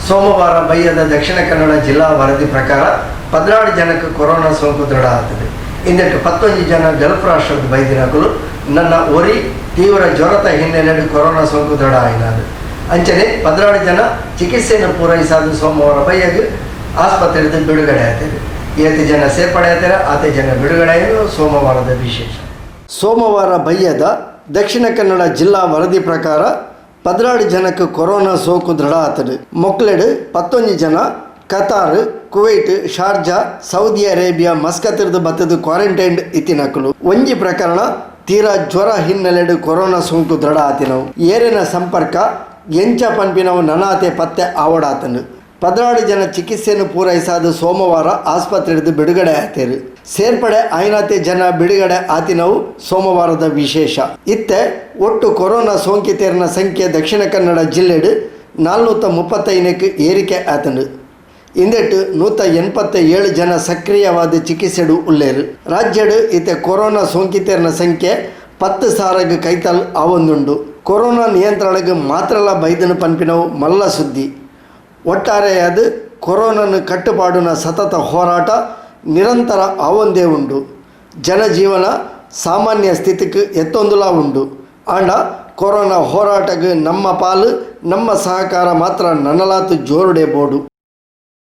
ಸೋಮವಾರ ಬಯ್ಯದ ದಕ್ಷಿಣ ಕನ್ನಡ ಜಿಲ್ಲಾ ವರದಿ ಪ್ರಕಾರ 12 ಜನಕ್ಕೆ ಕೊರೋನಾ ಸೋಂಕು ದೃಢ ಆತದೆ. ಇಂದಕ್ಕೆ 11 ಜನ ಗಲ್ಫ್ ರಾಷ್ಟ್ರದ ಬೈದಿನಕುಲು. ನನ್ನ ಒರಿ ತೀವ್ರ ಜ್ವರದ ಹಿನ್ನೆಲೆಯಲ್ಲಿ ಕೊರೋನಾ ಸೋಂಕು ದೃಢ ಆಯಿನದು. ಅಂಚನೆ 12 ಜನ ಚಿಕಿತ್ಸೆಯನ್ನು ಪೂರೈಸಾದ ಸೋಮವಾರ ಬಯ್ಯಗ್ ಆಸ್ಪತ್ರೆಯಿಂದ ಬಿಡುಗಡೆ ಆಗ್ತದೆ. ಏತು ಜನ ಸೇರ್ಪಡೆ ಆಗ್ತಾರೆ, ಆತೆ ಜನ ಬಿಡುಗಡೆ ಆಯಿತು ಸೋಮವಾರದ ವಿಶೇಷ. ಸೋಮವಾರ ಬಯ್ಯದ ದಕ್ಷಿಣ ಕನ್ನಡ ಜಿಲ್ಲಾ ವರದಿ ಪ್ರಕಾರ 12 ಜನಕ್ಕೆ ಕೊರೋನಾ ಸೋಂಕು ದೃಢ ಆತದು. ಮೊಕ್ಲೆಡು 11 ಜನ Qatar, Kuwait, Sharjah, Saudi Arabia ಮಸ್ಕತ್ತಿರ್ದು ಬತ್ತದು ಕ್ವಾರಂಟೈನ್ ಇತ್ತಿನಕುಲು. ಒಂಜಿ ಪ್ರಕರಣ ತೀರಾ ಜ್ವರ ಹಿನ್ನೆಲೆಡು ಕೊರೋನಾ ಸೋಂಕು ದೃಢ ಆತಿನವು. ಏರಿನ ಸಂಪರ್ಕ ಎಂಚ ಪನ್ಪಿನವು ನನಾತೆ ಪತ್ತೆ ಆವಡಾತನು. 12 ಜನ ಚಿಕಿತ್ಸೆಯನ್ನು ಪೂರೈಸಾದ ಸೋಮವಾರ ಆಸ್ಪತ್ರೆಯಿಂದ ಬಿಡುಗಡೆ ಆತೇರು. ಸೇರ್ಪಡೆ ಐನಾತೆ ಜನ ಬಿಡುಗಡೆ ಆತಿನವು ಸೋಮವಾರದ ವಿಶೇಷ. ಇತ್ತೆ ಒಟ್ಟು ಕೊರೋನಾ ಸೋಂಕಿತರನ ಸಂಖ್ಯೆ ದಕ್ಷಿಣ ಕನ್ನಡ ಜಿಲ್ಲೆಡು 435ಕ್ಕೆ ಏರಿಕೆ ಆತನು. ಇಂದೆಟ್ಟು 187 ಜನ ಸಕ್ರಿಯವಾದ ಚಿಕಿತ್ಸೆಡು ಉಲ್ಲೇರು. ರಾಜ್ಯಡು ಇತ್ತೆ ಕೊರೋನಾ ಸೋಂಕಿತರನ ಸಂಖ್ಯೆ 10,000ಗೆ ಕೈತಲ್ ಆವೊಂದುಂಡು. ಕೊರೋನಾ ನಿಯಂತ್ರಣಕ್ಕೆ ಮಾತ್ರಲ ಬೈದನು ಪನ್ಪಿನವು ಮಲ್ಲ ಸುದ್ದಿ. ಒಟ್ಟಾರೆಯಾದ ಕೊರೋನಾನ ಕಟ್ಟುಪಾಡುನ ಸತತ ಹೋರಾಟ ನಿರಂತರ ಆವೊಂದೇ ಉಂಡು. ಜನಜೀವನ ಸಾಮಾನ್ಯ ಸ್ಥಿತಿಗೆ ಎತ್ತೊಂದುಲ ಉಂಡು. ಆಂಡ ಕೊರೋನಾ ಹೋರಾಟಕ್ಕೆ ನಮ್ಮ ಪಾಲು, ನಮ್ಮ ಸಹಕಾರ ಮಾತ್ರ ನನಲಾತು ಜೋರುಡೆ ಬೋಡು.